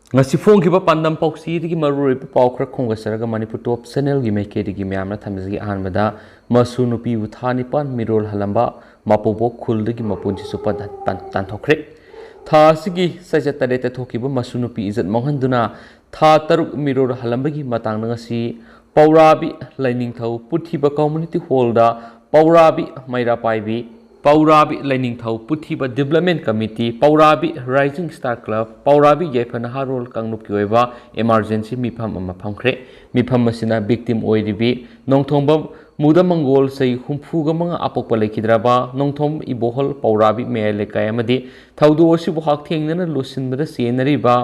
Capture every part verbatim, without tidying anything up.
ꯉꯁꯤ ꯐꯣꯡꯈꯤꯕ ꯄꯥꯟꯗꯝ ꯄꯥꯎꯆꯦꯗꯒꯤ ꯃꯔꯨꯑꯣꯏꯕ ꯄꯥꯎ ꯈꯔ ꯈꯣꯝꯒꯠꯆꯔꯒ ꯃꯅꯤꯄꯨꯔ ꯇꯣꯞ ꯆꯦꯅꯦꯜꯒꯤ ꯃꯥꯏꯀꯩꯗꯒꯤ ꯃꯌꯥꯝꯅ ꯊꯝꯖꯒꯦ꯫ ꯑꯍꯥꯟꯕꯗ, ꯃꯁꯨ ꯅꯨꯄꯤꯕꯨ ꯊꯥ ꯅꯤꯄꯥꯟ ꯃꯤꯔꯣꯜ ꯍꯜꯂꯝꯕ ꯃꯄꯨꯕꯣꯛ ꯈꯨꯜꯗꯒꯤ ꯃꯄꯨꯟꯁꯤ ꯆꯨꯞꯄ ꯇꯥꯟ-, ꯇꯥꯟ-, ꯇꯥꯟꯊꯣꯛꯈ꯭ꯔꯦ꯫ ꯊꯥ ꯑꯁꯤꯒꯤ ꯆꯩꯆꯠ ꯇꯔꯦꯠꯇ ꯊꯣꯛꯈꯤꯕ ꯃꯁꯨ ꯅꯨꯄꯤ ꯏꯖꯠ ꯃꯥꯡꯍꯟꯗꯨꯅ ꯊꯥ ꯇꯔꯨꯛ ꯃꯤꯔꯣꯜ ꯍꯜꯂꯝꯕꯒꯤ ꯃꯇꯥꯡꯗ ꯉꯁꯤ ꯄꯧꯔꯥꯕꯤ ꯂꯥꯏꯅꯤꯡꯊꯧ ꯄꯨꯊꯤꯕ ꯀꯝꯃ꯭ꯌꯨꯅꯤꯇꯤ ꯍꯣꯜꯗ ꯄꯧꯔꯥꯕꯤ ꯃꯩꯔꯥ ꯄꯥꯏꯕꯤ, ꯄꯧꯔꯥꯕꯤ ꯂꯥꯏꯅꯤꯡꯊꯧ ꯄꯨꯊꯤꯕ development committee, Pourabi rising star club, Pourabi ꯌꯥꯏꯐ ꯅꯍꯥꯔꯣꯜ ꯀꯥꯡꯂꯨꯞꯀꯤ ꯑꯣꯏꯕ ꯏꯃꯥꯔꯖꯦꯟꯁꯤ ꯃꯤꯐꯝ ꯑꯃ ꯐꯝꯈ꯭ꯔꯦ꯫ ꯃꯤꯐꯝ ꯑꯁꯤꯅ ꯚꯤꯛꯇꯤꯝ ꯑꯣꯏꯔꯤꯕꯤ ꯅꯣꯡꯊꯣꯡꯕꯝ ꯃꯨꯗ ꯃꯪꯒꯣꯜ ꯆꯍꯤ ꯍꯨꯝꯐꯨꯒ ꯃꯉꯥ ꯑꯄꯣꯛꯄ ꯂꯩꯈꯤꯗ꯭ꯔꯕ ꯅꯣꯡꯊꯣꯝ ꯏꯕꯣꯍꯜ ꯄꯧꯔꯥꯕꯤ ꯃꯌꯥꯏ ꯂꯩꯀꯥꯏ ꯑꯃꯗꯤ ꯊꯧꯗꯣꯛ ꯑꯁꯤꯕꯨ ꯍꯛꯊꯦꯡꯅꯅ ꯂꯣꯠꯁꯤꯟꯕꯗ ꯆꯦꯟꯅꯔꯤꯕ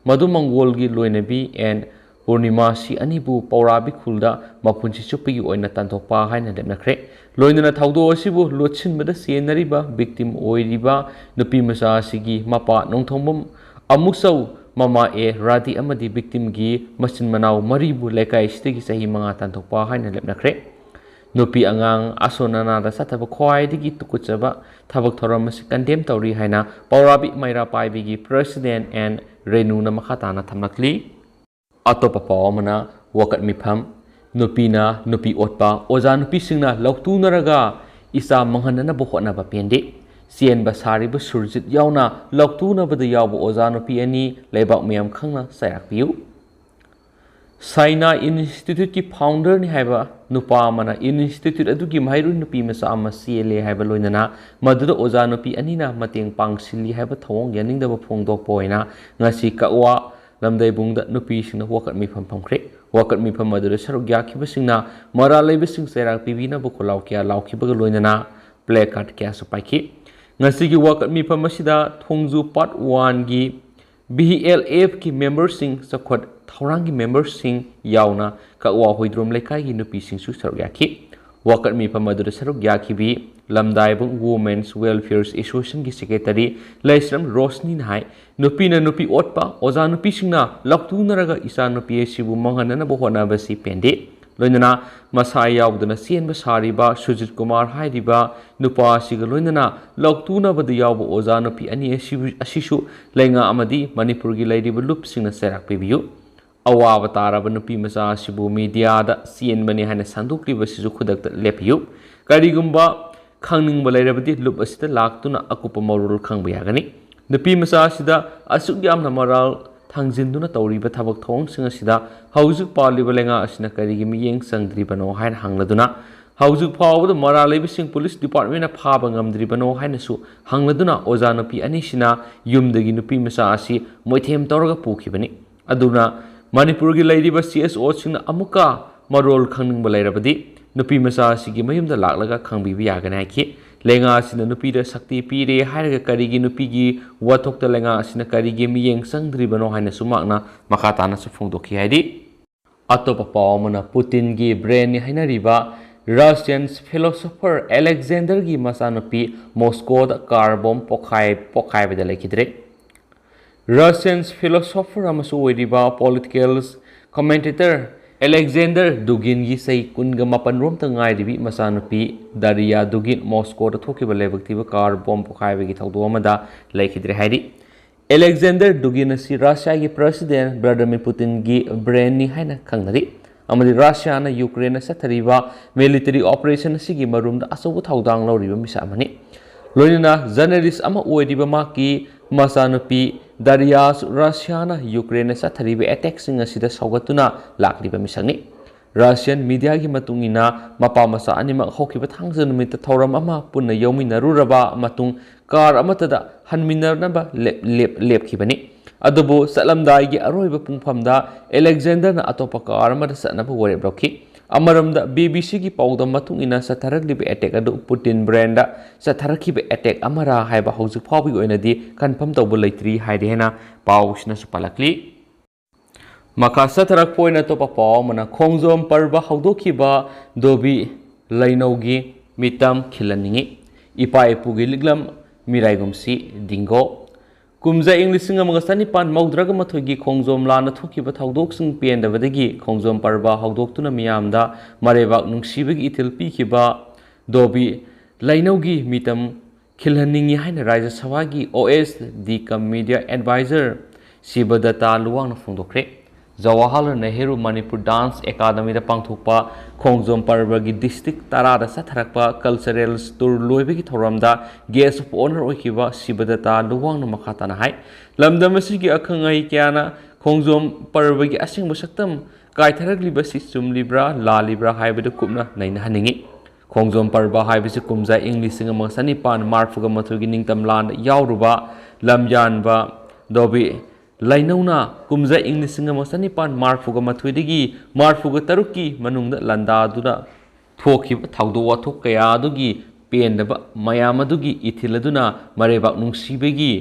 ꯃꯗꯨ ꯃꯪꯒꯣꯜꯒꯤ ꯂꯣꯏꯅꯕꯤ ꯑꯦꯟ ꯄꯨꯔꯅꯤꯃꯥ ꯁꯤ ꯑꯅꯤꯕꯨ ꯄꯧꯔꯥꯕꯤ ꯈꯨꯜꯗ ꯃꯄꯨꯟꯁꯤ ꯆꯨꯞꯄꯒꯤ ꯑꯣꯏꯅ ꯇꯥꯟꯊꯣꯛꯄ ꯍꯥꯏꯅ ꯂꯦꯞꯅꯈ꯭ꯔꯦ꯫ ꯂꯣꯏꯅꯅ ꯊꯧꯗꯣꯛ ꯑꯁꯤꯕꯨ ꯂꯣꯠꯁꯤꯟꯕꯗ ꯆꯦꯟꯅꯔꯤꯕ ꯚꯤꯛꯇꯤꯝ ꯑꯣꯏꯔꯤꯕ ꯅꯨꯄꯤ ꯃꯆꯥ ꯑꯁꯤꯒꯤ ꯃꯄꯥ ꯅꯣꯡꯊꯣꯝꯕꯝ ꯑꯃꯨꯆꯧ ꯃꯃꯥ ꯑꯦ ꯔꯥꯙꯤ ꯑꯃꯗꯤ ꯚꯤꯛꯇꯤꯝꯒꯤ ꯃꯆꯤꯟ ꯃꯅꯥꯎ ꯃꯔꯤꯕꯨ ꯂꯩꯀꯥꯏ ꯑꯁꯤꯗꯒꯤ ꯆꯍꯤ ꯃꯉꯥ ꯇꯥꯟꯊꯣꯛꯄ ꯍꯥꯏꯅ ꯂꯦꯞꯅꯈ꯭ꯔꯦ꯫ ꯅꯨꯄꯤ ꯑꯉꯥꯡ ꯑꯁꯣꯟ ꯑꯅꯥꯗ ꯆꯠꯊꯕ ꯈ꯭ꯋꯥꯏꯗꯒꯤ ꯇꯨꯀꯠꯆꯕ ꯊꯕꯛ ꯊꯧꯔꯝ ꯑꯁꯤ ꯀꯟꯗꯦꯝ ꯇꯧꯔꯤ ꯍꯥꯏꯅ ꯄꯧꯔꯥꯕꯤ ꯃꯩꯔꯥ ꯄꯥꯏꯕꯤꯒꯤ ꯄ꯭ꯔꯦꯁꯤꯗꯦꯟ ꯑꯦꯟ ꯔꯦꯅꯨꯅ ꯃꯈꯥ ꯇꯥꯅ ꯊꯝꯂꯛꯂꯤ꯫ ꯑꯇꯣꯞꯄ ꯄꯥꯎ ꯑꯃꯅ, ꯋꯥꯀꯠ ꯃꯤꯐꯝ, ꯅꯨꯄꯤꯅ ꯅꯨꯄꯤ ꯑꯣꯠꯄ, ꯑꯣꯖꯥ ꯅꯨꯄꯤꯁꯤꯡꯅ ꯂꯧꯇꯨꯅꯔꯒ ꯏꯆꯥ ꯃꯥꯡꯍꯟꯅꯅꯕ ꯍꯣꯠꯅꯕ ꯄꯦꯟꯗꯦ꯫ ꯆꯦꯟꯕ ꯁꯥꯔꯤꯕ ꯁꯨꯔꯖꯤꯠ ꯌꯥꯎꯅ ꯂꯧꯇꯨꯅꯕꯗ ꯌꯥꯎꯕ ꯑꯣꯖꯥ ꯅꯨꯄꯤ ꯑꯅꯤ ꯂꯩꯕꯥꯛ ꯃꯤꯌꯥꯝ ꯈꯪꯅ ꯆꯩꯔꯥꯛ ꯄꯤꯌꯨ꯫ ꯁꯥꯏꯅꯥ ꯏꯟꯁꯇꯤꯇ꯭ꯌꯨꯠꯀꯤ ꯐꯥꯎꯟꯗꯔꯅꯤ ꯍꯥꯏꯕ ꯅꯨꯄꯥ ꯑꯃꯅ ꯏꯟꯁꯇꯤꯇ꯭ꯌꯨꯠ ꯑꯗꯨꯒꯤ ꯃꯍꯩꯔꯣꯏ ꯅꯨꯄꯤ ꯃꯆꯥ ꯑꯃ ꯆꯦꯜꯂꯦ ꯍꯥꯏꯕ ꯂꯣꯏꯅꯅ ꯃꯗꯨꯗ ꯑꯣꯖꯥ ꯅꯨꯄꯤ ꯑꯅꯤꯅ ꯃꯇꯦꯡ ꯄꯥꯡꯁꯤꯜꯂꯤ ꯍꯥꯏꯕ ꯊꯧꯑꯣꯡ ꯌꯥꯅꯤꯡꯗꯕ ꯐꯣꯡꯗꯣꯛꯄ ꯑꯣꯏꯅ ꯉꯁꯤ ꯀꯛꯋꯥ ꯂꯝꯗꯩꯕꯨꯡꯗ ꯅꯨꯄꯤꯁꯤꯡꯅ ꯋꯥꯀꯠ ꯃꯤꯐꯝ ꯐꯝꯈ꯭ꯔꯦ꯫ ꯋꯥꯀꯠ ꯃꯤꯐꯝ ꯑꯗꯨꯗ ꯁꯔꯨꯛ ꯌꯥꯈꯤꯕꯁꯤꯡꯅ ꯃꯔꯥꯜ ꯂꯩꯕꯁꯤꯡ ꯆꯩꯔꯥꯛ ꯄꯤꯕꯤꯅꯕ ꯈꯣꯜꯂꯥꯎ ꯀꯌꯥ ꯂꯥꯎꯈꯤꯕꯒ ꯂꯣꯏꯅꯅ ꯄ꯭ꯂꯦ ꯀꯥꯔꯗ ꯀꯌꯥꯁꯨ ꯄꯥꯏꯈꯤ꯫ ꯉꯁꯤꯒꯤ ꯋꯥꯀꯠ ꯃꯤꯐꯝ ꯑꯁꯤꯗ ꯊꯣꯡꯖꯨ ꯄꯥꯔꯠ ꯋꯥꯟꯒꯤ ꯕꯤ ꯑꯦꯜ ꯑꯦꯐꯀꯤ ꯃꯦꯝꯕꯔꯁꯤꯡ, ꯆꯥꯎꯈꯠ ꯊꯧꯔꯥꯡꯒꯤ ꯃꯦꯝꯕꯔꯁꯤꯡ ꯌꯥꯎꯅ ꯀꯛꯋꯥ ꯍꯨꯏꯗ꯭ꯔꯣꯝ ꯂꯩꯀꯥꯏꯒꯤ ꯅꯨꯄꯤꯁꯤꯡꯁꯨ ꯁꯔꯨꯛ ꯌꯥꯈꯤ꯫ ꯋꯥꯀꯠ ꯃꯤꯐꯝ ꯑꯗꯨꯗ ꯁꯔꯨꯛ ꯌꯥꯈꯤꯕꯤ ꯂꯝꯗꯥꯏꯕ ꯋꯨꯃꯦꯟꯁ ꯋꯦꯜꯐꯤꯌꯔ ꯑꯦꯁꯣꯁꯤꯌꯦꯁꯟꯒꯤ ꯁꯦꯀ꯭ꯔꯦꯇꯔꯤ ꯂꯩꯁ꯭ꯔꯝ ꯔꯣꯁꯅꯤꯅ ꯍꯥꯏ, ꯅꯨꯄꯤꯅ ꯅꯨꯄꯤ ꯑꯣꯠꯄ, ꯑꯣꯖꯥ ꯅꯨꯄꯤꯁꯤꯡꯅ ꯂꯥꯎꯊꯣꯛꯅꯔꯒ ꯏꯆꯥ ꯅꯨꯄꯤ ꯑꯁꯤꯕꯨ ꯃꯥꯡꯍꯟꯅꯅꯕ ꯍꯣꯠꯅꯕꯁꯤ ꯄꯦꯟꯗꯦ꯫ ꯂꯣꯏꯅꯅ ꯃꯁꯥ ꯌꯥꯎꯗꯅ ꯆꯦꯟꯕ ꯁꯥꯔꯤꯕ ꯁꯨꯖꯤꯠ ꯀꯨꯃꯥꯔ ꯍꯥꯏꯔꯤꯕ ꯅꯨꯄꯥ ꯑꯁꯤꯒ ꯂꯣꯏꯅꯅ ꯂꯧꯇꯨꯅꯕꯗ ꯌꯥꯎꯕ ꯑꯣꯖꯥ ꯅꯨꯄꯤ ꯑꯅꯤ ꯑꯁꯤꯕꯨ, ꯑꯁꯤꯁꯨ ꯂꯩꯉꯥꯛ ꯑꯃꯗꯤ ꯃꯅꯤꯄꯨꯔꯒꯤ ꯂꯩꯔꯤꯕ ꯂꯨꯞꯁꯤꯡꯅ ꯆꯩꯔꯥꯛ ꯄꯤꯕꯤꯌꯨ꯫ ꯑꯋꯥꯕ ꯇꯥꯔꯕ ꯅꯨꯄꯤ ꯃꯆꯥ ꯑꯁꯤꯕꯨ ꯃꯤꯗꯤꯌꯥꯗ ꯆꯦꯟꯕꯅꯤ ꯍꯥꯏꯅ ꯁꯟꯗꯣꯛꯂꯤꯕ ꯑꯁꯤꯁꯨ ꯈꯨꯗꯛꯇ ꯂꯦꯞꯄꯤꯌꯨ꯫ ꯀꯔꯤꯒꯨꯝꯕ ꯈꯪꯅꯤꯡꯕ ꯂꯩꯔꯕꯗꯤ ꯂꯨꯞ ꯑꯁꯤꯗ ꯂꯥꯛꯇꯨꯅ ꯑꯀꯨꯞꯄ ꯃꯔꯣꯜ ꯈꯪꯕ ꯌꯥꯒꯅꯤ꯫ ꯅꯨꯄꯤ ꯃꯆꯥ ꯑꯁꯤꯗ ꯑꯁꯨꯛ ꯌꯥꯝꯅ ꯃꯔꯥꯜ ꯊꯥꯡꯖꯤꯟꯗꯨꯅ ꯇꯧꯔꯤꯕ ꯊꯕꯛ ꯊꯧꯑꯣꯡꯁꯤꯡ ꯑꯁꯤꯗ ꯍꯧꯖꯤꯛ ꯄꯥꯜꯂꯤꯕ ꯂꯩꯉꯥꯛ ꯑꯁꯤꯅ ꯀꯔꯤꯒꯤ ꯃꯤꯠꯌꯦꯡ ꯆꯪꯗ꯭ꯔꯤꯕꯅꯣ ꯍꯥꯏꯅ ꯍꯪꯂꯗꯨꯅ, ꯍꯧꯖꯤꯛ ꯐꯥꯎꯕꯗ ꯃꯔꯥꯜ ꯂꯩꯕꯁꯤꯡ ꯄꯨꯂꯤꯁ ꯗꯤꯄꯥꯔꯠꯃꯦꯟꯅ ꯐꯥꯕ ꯉꯝꯗ꯭ꯔꯤꯕꯅꯣ ꯍꯥꯏꯅꯁꯨ ꯍꯪꯂꯗꯨꯅ, ꯑꯣꯖꯥ ꯅꯨꯄꯤ ꯑꯅꯤꯁꯤꯅ ꯌꯨꯝꯗꯒꯤ ꯅꯨꯄꯤ ꯃꯆꯥ ꯑꯁꯤ ꯃꯣꯏꯊꯦꯝ ꯇꯧꯔꯒ ꯄꯨꯈꯤꯕꯅꯤ꯫ ꯑꯗꯨꯅ ꯃꯅꯤꯄꯨꯔꯒꯤ ꯂꯩꯔꯤꯕ ꯁꯤ ꯑꯦꯁ ꯑꯣꯁꯤꯡꯅ ꯑꯃꯨꯛꯀ ꯃꯔꯣꯜ ꯈꯪꯅꯤꯡꯕ ꯂꯩꯔꯕꯗꯤ ꯅꯨꯄꯤ ꯃꯆꯥ ꯑꯁꯤꯒꯤ ꯃꯌꯨꯝꯗ ꯂꯥꯛꯂꯒ ꯈꯪꯕꯤꯕ ꯌꯥꯒꯅꯤ ꯍꯥꯏꯈꯤ꯫ ꯂꯩꯉꯥꯛ ꯑꯁꯤꯅ ꯅꯨꯄꯤꯗ ꯁꯛꯇꯤ ꯄꯤꯔꯦ ꯍꯥꯏꯔꯒ ꯀꯔꯤꯒꯤ ꯅꯨꯄꯤꯒꯤ ꯋꯥꯊꯣꯛꯇ ꯂꯩꯉꯥꯛ ꯑꯁꯤꯅ ꯀꯔꯤꯒꯤ ꯃꯤꯠꯌꯦꯡ ꯆꯪꯗ꯭ꯔꯤꯕꯅꯣ ꯍꯥꯏꯅꯁꯨ ꯃꯍꯥꯛꯅ ꯃꯈꯥ ꯇꯥꯅꯁꯨ ꯐꯣꯡꯗꯣꯛꯈꯤ ꯍꯥꯏꯔꯤ꯫ ꯑꯇꯣꯞꯄ ꯄꯥꯎ ꯑꯃꯅ, ꯄꯨꯇꯤꯟꯒꯤ ꯕ꯭ꯔꯦꯟꯅꯤ ꯍꯥꯏꯅꯔꯤꯕ ꯔꯁꯤꯌꯟ ꯐꯤꯂꯣꯁꯣꯐꯔ ꯑꯂꯦꯛꯖꯦꯟꯗꯔꯒꯤ ꯃꯆꯥꯅꯨꯄꯤ ꯃꯣꯁꯀꯣꯗ ꯀꯥꯔ ꯕꯣꯝ ꯄꯣꯈꯥꯏ-, ꯄꯣꯈꯥꯏꯕꯗ ꯂꯩꯈꯤꯗ꯭ꯔꯦ꯫ ꯔꯁꯤꯌꯟ ꯐꯤꯂꯣꯁꯣꯐꯔ ꯑꯃꯁꯨ ꯑꯣꯏꯔꯤꯕ ꯄꯣꯂꯤꯇꯤꯀꯦꯜ ꯀꯃꯦꯟꯇꯦꯇꯔ ꯑꯂꯦꯛꯖꯦꯟꯗꯔ ꯗꯨꯒꯤꯟꯒꯤ ꯆꯍꯤ ꯀꯨꯟꯒ ꯃꯥꯄꯟ ꯔꯣꯝꯇ ꯉꯥꯏꯔꯤꯕꯤ ꯃꯆꯥꯅꯨꯄꯤ ꯗꯥꯔꯤꯌꯥ ꯗꯨꯒꯤꯟ ꯃꯣꯁꯀꯣꯗ ꯊꯣꯛꯈꯤꯕ ꯂꯥꯏꯕꯛ ꯊꯤꯕ ꯀꯥꯔ ꯕꯣꯝ ꯄꯣꯈꯥꯏꯕꯒꯤ ꯊꯧꯗꯣꯛ ꯑꯃꯗ ꯂꯩꯈꯤꯗ꯭ꯔꯦ ꯍꯥꯏꯔꯤ꯫ ꯑꯂꯦꯛꯖꯦꯟꯗꯔ ꯗꯨꯒꯤꯟ ꯑꯁꯤ ꯔꯁꯤꯌꯥꯒꯤ ꯄ꯭ꯔꯁꯤꯗꯦꯟ ꯚ꯭ꯂꯥꯗꯤꯃꯤꯔ ꯄꯨꯇꯤꯟꯒꯤ ꯕ꯭ꯔꯦꯟꯅꯤ ꯍꯥꯏꯅ ꯈꯪꯅꯔꯤ ꯑꯃꯗꯤ ꯔꯁꯤꯌꯥꯅ ꯌꯨꯀ꯭ꯔꯦꯟꯗ ꯆꯠꯊꯔꯤꯕ ꯃꯤꯂꯤꯇꯔꯤ ꯑꯣꯄꯔꯦꯁꯟ ꯑꯁꯤꯒꯤ ꯃꯔꯨꯝꯗ ꯑꯆꯧꯕ ꯊꯧꯗꯥꯡ ꯂꯧꯔꯤꯕ ꯃꯤꯁꯛ ꯑꯃꯅꯤ꯫ ꯂꯣꯏꯅꯅ ꯖꯔꯅꯦꯂꯤꯁ ꯑꯃ ꯑꯣꯏꯔꯤꯕ ꯃꯍꯥꯛꯀꯤ ꯃꯆꯥꯅꯨꯄꯤ ꯗꯥꯔꯤꯌꯥꯁꯨ ꯔꯁꯤꯌꯥꯅ ꯌꯨꯀ꯭ꯔꯦꯟꯗ ꯆꯠꯊꯔꯤꯕ ꯑꯦꯇꯦꯛꯁꯤꯡ ꯑꯁꯤꯗ ꯁꯧꯒꯠꯇꯨꯅ ꯂꯥꯛꯂꯤꯕ ꯃꯤꯁꯛꯅꯤ꯫ ꯔꯁꯤꯌꯟ ꯃꯤꯗꯤꯌꯥꯒꯤ ꯃꯇꯨꯡ ꯏꯟꯅ, ꯃꯄꯥ ꯃꯆꯥ ꯑꯅꯤꯃꯛ ꯍꯧꯈꯤꯕ ꯊꯥꯡꯖ ꯅꯨꯃꯤꯠꯇ ꯊꯧꯔꯝ ꯑꯃ ꯄꯨꯟꯅ ꯌꯥꯎꯃꯤꯟꯅꯔꯨꯔꯕ ꯃꯇꯨꯡ ꯀꯥꯔ ꯑꯃꯠꯇꯗ ꯍꯟꯃꯤꯟꯅꯅꯕ ꯂꯦꯞ-, ꯂꯦꯞ-, ꯂꯦꯞꯈꯤꯕꯅꯤ꯫ ꯑꯗꯨꯕꯨ ꯆꯠꯂꯝꯗꯥꯏꯒꯤ ꯑꯔꯣꯏꯕ ꯄꯨꯡꯐꯝꯗ ꯑꯂꯦꯛꯖꯦꯟꯗꯔꯅ ꯑꯇꯣꯞꯄ ꯀꯥꯔ ꯑꯃꯗ ꯆꯠꯅꯕ ꯋꯥꯔꯦꯞ ꯂꯧꯈꯤ꯫ ꯑꯃꯔꯣꯝꯗ, ꯕꯤ ꯕꯤ ꯁꯤꯒꯤ ꯄꯥꯎꯗꯝ ꯃꯇꯨꯡ ꯏꯟꯅ, ꯆꯠꯊꯔꯛꯂꯤꯕ ꯑꯦꯇꯦꯛ ꯑꯗꯨ ꯄꯨꯇꯤꯟ ꯕ꯭ꯔꯦꯟꯗ ꯆꯠꯊꯔꯛꯈꯤꯕ ꯑꯦꯇꯦꯛ ꯑꯃꯔꯥ ꯍꯥꯏꯕ ꯍꯧꯖꯤꯛ ꯐꯥꯎꯕꯒꯤ ꯑꯣꯏꯅꯗꯤ ꯀꯟꯐꯥꯔꯝ ꯇꯧꯕ ꯂꯩꯇ꯭ꯔꯤ ꯍꯥꯏꯔꯤ ꯍꯥꯏꯅ ꯄꯥꯎꯁꯤꯅꯁꯨ ꯄꯜꯂꯛꯂꯤ꯫ ꯃꯈꯥ ꯆꯠꯊꯔꯛꯄ ꯑꯣꯏꯅ ꯑꯇꯣꯞꯄ ꯄꯥꯎ ꯑꯃꯅ, ꯈꯣꯡꯖꯣꯝ ꯄꯔꯕ ꯍꯧꯗꯣꯛꯈꯤꯕ ꯗꯣꯕꯤ ꯂꯩꯅꯧꯒꯤ ꯃꯤꯇꯝ ꯈꯤꯜꯍꯟꯅꯤꯡꯏ꯫ ꯏꯄꯥ ꯏꯄꯨꯒꯤ ꯂꯤꯛꯂꯝ ꯃꯤꯔꯥꯏꯒꯨꯝꯁꯤ ꯗꯤꯡꯒꯣ꯫ ꯀꯨꯝꯖꯥ ꯏꯪ ꯂꯤꯁꯤꯡ ꯑꯃꯒ ꯆꯅꯤꯄꯥꯟ ꯃꯧꯗ꯭ꯔꯥꯒ ꯃꯥꯊꯣꯏꯒꯤ ꯈꯣꯡꯖꯣꯝ ꯂꯥꯟꯅ ꯊꯣꯛꯈꯤꯕ ꯊꯧꯗꯣꯛꯁꯤꯡ ꯄꯦꯟꯗꯕꯗꯒꯤ ꯈꯣꯡꯖꯣꯝ ꯄꯔꯕ ꯍꯧꯗꯣꯛꯇꯨꯅ ꯃꯤꯌꯥꯝꯗ ꯃꯔꯩꯕꯥꯛ ꯅꯨꯡꯁꯤꯕꯒꯤ ꯏꯊꯤꯜ ꯄꯤꯈꯤꯕ ꯗꯣꯕꯤ ꯂꯩꯅꯧꯒꯤ ꯃꯤꯇꯝ ꯈꯤꯜꯍꯟꯅꯤꯡꯏ ꯍꯥꯏꯅ ꯔꯥꯖ꯭ꯌ ꯁꯚꯥꯒꯤ O S D cum media adviser Sibadatta ꯂꯨꯋꯥꯡꯅ ꯐꯣꯡꯗꯣꯛꯈ꯭ꯔꯦ꯫ ꯖꯋꯥꯍꯔꯂꯥꯜ ꯅꯦꯍꯔꯨ ꯃꯅꯤꯄꯨꯔ ꯗꯥꯟꯁ ꯑꯦꯀꯥꯗꯃꯤꯗ ꯄꯥꯡꯊꯣꯛꯄ ꯈꯣꯡꯖꯣꯝ ꯄꯔꯕꯒꯤ ꯗꯤꯁꯇ꯭ꯔꯤꯛ ꯇꯔꯥꯗ ꯆꯠꯊꯔꯛꯄ ꯀꯜꯆꯔꯦꯜ ꯇꯨꯔ ꯂꯣꯏꯕꯒꯤ ꯊꯧꯔꯝꯗ ꯒꯦꯁ ꯑꯣꯐ ꯑꯣꯅꯔ ꯑꯣꯏꯈꯤꯕ ꯁꯤꯕꯗꯠꯇ ꯂꯨꯋꯥꯡꯅ ꯃꯈꯥ ꯇꯥꯅ ꯍꯥꯏ, ꯂꯝꯗꯝ ꯑꯁꯤꯒꯤ ꯑꯈꯪ ꯑꯍꯩ ꯀꯌꯥꯅ ꯈꯣꯡꯖꯣꯝ ꯄꯔꯕꯒꯤ ꯑꯁꯦꯡꯕ ꯁꯛꯇꯝ ꯀꯥꯏꯊꯔꯛꯂꯤꯕꯁꯤ ꯆꯨꯝꯂꯤꯕ꯭ꯔꯥ ꯂꯥꯜꯂꯤꯕ꯭ꯔꯥ ꯍꯥꯏꯕꯗꯨ ꯀꯨꯞꯅ ꯅꯩꯅꯍꯟꯅꯤꯡꯏ꯫ ꯈꯣꯡꯖꯣꯝ ꯄꯔꯕ ꯍꯥꯏꯕꯁꯤ ꯀꯨꯝꯖꯥ ꯏꯪ ꯂꯤꯁꯤꯡ ꯑꯃꯒ ꯆꯅꯤꯄꯥꯟ ꯃꯔꯤꯐꯨꯒ ꯃꯥꯊꯣꯏꯒꯤ ꯅꯤꯡꯇꯝ ꯂꯥꯟꯗ ꯌꯥꯎꯔꯨꯕ ꯂꯝꯌꯥꯟꯕ ꯗꯣꯕꯤ ꯂꯩꯅꯧꯅ ꯀꯨꯝꯖꯥ ꯏꯪ ꯂꯤꯁꯤꯡ ꯑꯃꯒ ꯆꯅꯤꯄꯥꯟ ꯃꯔꯤꯐꯨꯒ ꯃꯥꯊꯣꯏꯗꯒꯤ ꯃꯔꯤꯐꯨꯒ ꯇꯔꯨꯛꯀꯤ ꯃꯅꯨꯡꯗ ꯂꯥꯟꯗꯥꯗꯨꯅ ꯊꯣꯛꯈꯤꯕ ꯊꯧꯗꯣꯛ ꯋꯥꯊꯣꯛ ꯀꯌꯥ ꯑꯗꯨꯒꯤ ꯄꯦꯟꯗꯕ ꯃꯌꯥꯝ ꯑꯗꯨꯒꯤ ꯏꯊꯤꯜ ꯑꯗꯨꯅ ꯃꯔꯩꯕꯥꯛ ꯅꯨꯡꯁꯤꯕꯒꯤ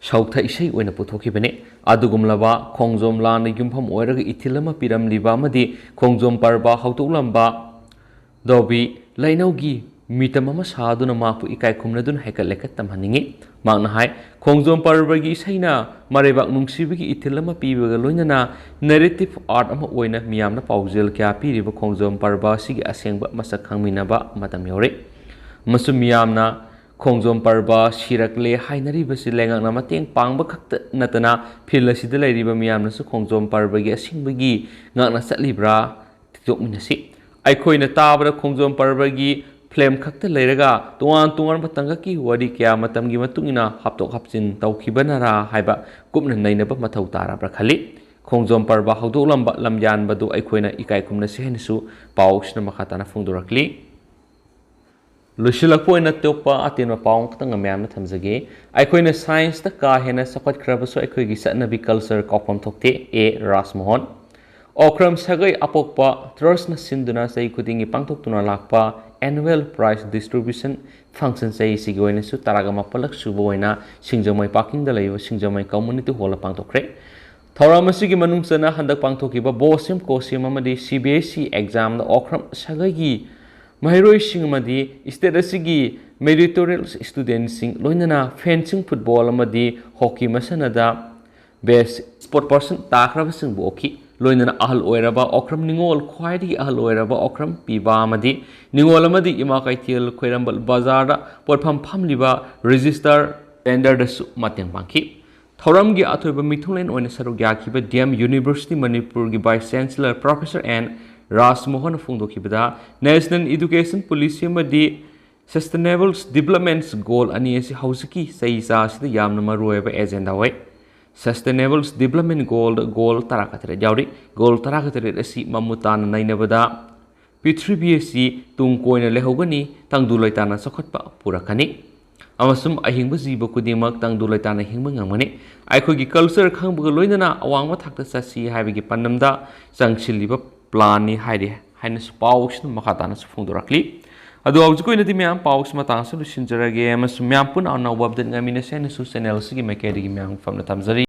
ꯁꯧꯊ ꯏꯁꯩ ꯑꯣꯏꯅ ꯄꯨꯊꯣꯛꯈꯤꯕꯅꯤ꯫ ꯑꯗꯨꯒꯨꯝꯂꯕ ꯈꯣꯡꯖꯣꯝ ꯂꯥꯟꯅ ꯌꯨꯝꯐꯝ ꯑꯣꯏꯔꯒ ꯏꯊꯤꯜ ꯑꯃ ꯄꯤꯔꯝꯂꯤꯕ ꯑꯃꯗꯤ ꯈꯣꯡꯖꯣꯝ ꯄꯔꯕ ꯍꯧꯗꯣꯛꯂꯝꯕ ꯗꯣꯕꯤ ꯂꯩꯅꯧꯒꯤ ꯃꯤꯇꯝ ꯑꯃ ꯁꯥꯗꯨꯅ ꯃꯍꯥꯛꯄꯨ ꯏꯀꯥꯏ ꯈꯨꯝꯅꯗꯨꯅ ꯍꯩꯀꯠ ꯂꯩꯀꯠ ꯇꯝꯍꯟꯅꯤꯡꯏ꯫ ꯃꯍꯥꯛꯅ ꯍꯥꯏ, ꯈꯣꯡꯖꯣꯝ ꯄꯔꯕꯒꯤ ꯏꯁꯩꯅ ꯃꯔꯩꯕꯥꯛ ꯅꯨꯡꯁꯤꯕꯒꯤ ꯏꯊꯤꯜ ꯑꯃ ꯄꯤꯕꯒ ꯂꯣꯏꯅꯅ ꯅꯦꯔꯦꯇꯤꯚ ꯑꯥꯔꯠ ꯑꯃ ꯑꯣꯏꯅ ꯃꯤꯌꯥꯝꯅ ꯄꯥꯎꯖꯦꯜ ꯀꯌꯥ ꯄꯤꯔꯤꯕ ꯈꯣꯡꯖꯣꯝ ꯄꯔꯕ ꯑꯁꯤꯒꯤ ꯑꯁꯦꯡꯕ ꯃꯁꯛ ꯈꯪꯃꯤꯟꯅꯕ ꯃꯇꯝ ꯌꯧꯔꯦ꯫ ꯑꯃꯁꯨꯡ ꯃꯤꯌꯥꯝꯅ ꯈꯣꯡꯖꯣꯝ ꯄꯔꯕ ꯁꯤꯔꯛꯂꯦ ꯍꯥꯏꯅꯔꯤꯕꯁꯤ ꯂꯩꯉꯥꯛꯅ ꯃꯇꯦꯡ ꯄꯥꯡꯕ ꯈꯛꯇ ꯅꯠꯇꯅ ꯐꯤꯜ ꯑꯁꯤꯗ ꯂꯩꯔꯤꯕ ꯃꯤꯌꯥꯝꯅꯁꯨ ꯈꯣꯡꯖꯣꯝ ꯄꯔꯕꯒꯤ ꯑꯁꯦꯡꯕꯒꯤ ꯉꯥꯛꯅ ꯆꯠꯂꯤꯕ꯭ꯔꯥ ꯊꯤꯗꯣꯛꯃꯤꯟꯅꯁꯤ꯫ ꯑꯩꯈꯣꯏꯅ ꯇꯥꯕꯗ ꯈꯣꯡꯖꯣꯝ ꯄꯔꯕꯒꯤ ꯐꯤꯂꯝ ꯈꯛꯇ ꯂꯩꯔꯒ ꯇꯣꯉꯥꯟ ꯇꯣꯉꯥꯟꯕ ꯇꯥꯡꯀꯛꯀꯤ ꯋꯥꯔꯤ ꯀꯌꯥ ꯃꯇꯝꯒꯤ ꯃꯇꯨꯡ ꯏꯟꯅ ꯍꯥꯞꯇꯣꯛ ꯍꯥꯞꯆꯤꯟ ꯇꯧꯈꯤꯕꯅꯔꯥ ꯍꯥꯏꯕ ꯀꯨꯞꯅ ꯅꯩꯅꯕ ꯃꯊꯧ ꯇꯥꯔꯕ꯭ꯔꯥ ꯈꯜꯂꯤ꯫ ꯈꯣꯡꯖꯣꯝ ꯄꯔꯕ ꯍꯧꯗꯣꯛꯂꯝꯕ ꯂꯝꯌꯥꯟꯕꯗꯨ ꯑꯩꯈꯣꯏꯅ ꯏꯀꯥꯏ ꯈꯨꯝꯅꯁꯤ ꯍꯥꯏꯅꯁꯨ ꯄꯥꯎꯁꯤꯅ ꯃꯈꯥ ꯇꯥꯅ ꯐꯣꯡꯗꯣꯔꯛꯂꯤ꯫ ꯂꯣꯏꯁꯤꯜꯂꯛꯄ ꯑꯣꯏꯅ ꯑꯇꯣꯞꯄ ꯑꯇꯦꯟꯕ ꯄꯥꯎ ꯑꯃꯈꯛꯇꯪ ꯃꯌꯥꯝꯅ ꯊꯝꯖꯒꯦ꯫ ꯑꯩꯈꯣꯏꯅ ꯁꯥꯏꯟꯁꯇ ꯀꯥ ꯍꯦꯟꯅ ꯆꯥꯎꯈꯠꯈ꯭ꯔꯕꯁꯨ ꯑꯩꯈꯣꯏꯒꯤ ꯆꯠꯅꯕꯤ ꯀꯜꯆꯔ ꯀꯥꯎꯐꯝ ꯊꯣꯛꯇꯦ꯫ ꯑꯦ ꯔꯥꯖꯃꯣꯍꯟ꯫ ꯑꯣꯀ꯭ꯔꯝ ꯁꯥꯒꯩ ꯑꯄꯣꯛꯄ ꯇ꯭ꯔꯁꯅ ꯁꯤꯟꯗꯨꯅ ꯆꯍꯤ ꯈꯨꯗꯤꯡꯒꯤ ꯄꯥꯡꯊꯣꯛꯇꯨꯅ ꯂꯥꯛꯄ annual prize distribution function ꯆꯍꯤꯁꯤꯒꯤ ꯑꯣꯏꯅꯁꯨ ꯇꯔꯥꯒ ꯃꯥꯄꯜꯂꯛ ꯁꯨꯕ ꯑꯣꯏꯅ ꯁꯤꯡꯖꯃꯩ ꯄꯥꯔꯀꯤꯡꯗ ꯂꯩꯕ ꯁꯤꯡꯖꯃꯩ community hall ꯄꯥꯡꯊꯣꯛꯈ꯭ꯔꯦ꯫ ꯊꯧꯔꯝ ꯑꯁꯤꯒꯤ ꯃꯅꯨꯡ ꯆꯟꯅ ꯍꯟꯗꯛ ꯄꯥꯡꯊꯣꯛꯈꯤꯕ ꯕꯣꯁꯤꯝ ꯀꯣꯁꯤꯝ ꯑꯃꯗꯤ ꯁꯤ ꯕꯤ ꯑꯦꯁ ꯏ ꯑꯦꯛꯖꯥꯝꯗ ꯑꯣꯀ꯭ꯔꯝ ꯁꯥꯒꯩꯒꯤ ꯃꯍꯩꯔꯣꯏꯁꯤꯡ ꯑꯃꯗꯤ state ꯑꯁꯤꯒꯤ meritorious studentꯁꯤꯡ, ꯂꯣꯏꯅꯅ fencing, football ꯑꯃꯗꯤ hockey ꯃꯁꯥꯟꯅꯗ best sport person ꯇꯥꯈ꯭ꯔꯕꯁꯤꯡꯕꯨ ꯑꯣꯛꯈꯤ꯫ ꯂꯣꯏꯅꯅ ꯑꯍꯜ ꯑꯣꯏꯔꯕ ꯑꯣꯀ꯭ꯔꯝ ꯅꯤꯉꯣꯜ, ꯈ꯭ꯋꯥꯏꯗꯒꯤ ꯑꯍꯜ ꯑꯣꯏꯔꯕ ꯑꯣꯀ꯭ꯔꯝ ꯄꯤꯕ ꯑꯃꯗꯤ ꯅꯤꯉꯣꯜ ꯑꯃꯗꯤ ꯏꯃꯥ ꯀꯩꯊꯦꯜ ꯈ꯭ꯋꯥꯏꯔꯝꯕꯟ ꯕꯖꯥꯔꯗ ꯄꯣꯠꯐꯝ ꯐꯝꯂꯤꯕ register vendorꯗꯁꯨ ꯃꯇꯦꯡ ꯄꯥꯡꯈꯤ꯫ ꯊꯧꯔꯝꯒꯤ ꯑꯊꯣꯏꯕ ꯃꯤꯊꯨꯡꯂꯦꯟ ꯑꯣꯏꯅ ꯁꯔꯨꯛ ꯌꯥꯈꯤꯕ D M University ꯃꯅꯤꯄꯨꯔꯒꯤ Vice Chancellor Professor N ꯔꯥꯖꯃꯣꯍꯟꯅ ꯐꯣꯡꯗꯣꯛꯈꯤꯕꯗ, National Education Policy ꯑꯃꯗꯤ Sustainable Development Goal ꯑꯅꯤ ꯑꯁꯤ ꯍꯧꯖꯤꯛꯀꯤ ꯆꯍꯤ ꯆꯥ ꯑꯁꯤꯗ ꯌꯥꯝꯅ ꯃꯔꯨꯑꯣꯏꯕ agenda ꯑꯣꯏ꯫ Sustainable Development Goal, goal ꯇꯔꯥꯒ ꯇꯔꯦꯠ ꯌꯥꯎꯔꯤ꯫ Goal ꯇꯔꯥꯒ ꯇꯔꯦꯠ ꯑꯁꯤ ꯃꯃꯨꯠ ꯇꯥꯅ ꯅꯩꯅꯕꯗ, ꯄ꯭ꯔꯤꯊꯤꯕꯤ ꯑꯁꯤ ꯇꯨꯡ ꯀꯣꯏꯅ ꯂꯩꯍꯧꯒꯅꯤ, ꯇꯪꯗꯨ ꯂꯩꯇꯥꯅ ꯆꯥꯎꯈꯠꯄ ꯄꯨꯔꯛꯀꯅꯤ, ꯑꯃꯁꯨꯡ ꯑꯍꯤꯡꯕ ꯖꯤꯕ ꯈꯨꯗꯤꯡꯃꯛ ꯇꯪꯗꯨ ꯂꯩꯇꯥꯅ ꯍꯤꯡꯕ ꯉꯝꯒꯅꯤ꯫ ꯑꯩꯈꯣꯏꯒꯤ culture ꯈꯪꯕꯒ ꯂꯣꯏꯅꯅ ꯑꯋꯥꯡꯕ ꯊꯥꯛꯇ ꯆꯠꯁꯤ ꯍꯥꯏꯕꯒꯤ ꯄꯥꯟꯗꯝꯗ ꯆꯪꯁꯤꯜꯂꯤꯕ planꯅꯤ ꯍꯥꯏꯔꯤ ꯍꯥꯏꯅꯁꯨ ꯄꯥꯎꯁꯤꯅ ꯃꯈꯥ ꯇꯥꯅꯁꯨ ꯐꯣꯡꯗꯣꯔꯛꯂꯤ꯫ ꯑꯗꯣ ꯍꯧꯖꯤꯛꯀꯤ ꯑꯣꯏꯅꯗꯤ ꯃꯌꯥꯝ ꯄꯥꯎꯁꯤ ꯃꯇꯥꯡꯁꯤꯗ ꯂꯣꯏꯁꯤꯟꯖꯔꯒꯦ, ꯑꯃꯁꯨꯡ ꯃꯌꯥꯝ ꯄꯨꯟꯅ ꯑꯅꯧꯕ update ꯉꯥꯏꯃꯤꯟꯅꯁꯦ ꯍꯥꯏꯅꯁꯨ channel ꯑꯁꯤꯒꯤ ꯃꯥꯏꯀꯩꯗꯒꯤ ꯃꯌꯥꯝ ꯐꯝꯅ ꯊꯝꯖꯔꯤ꯫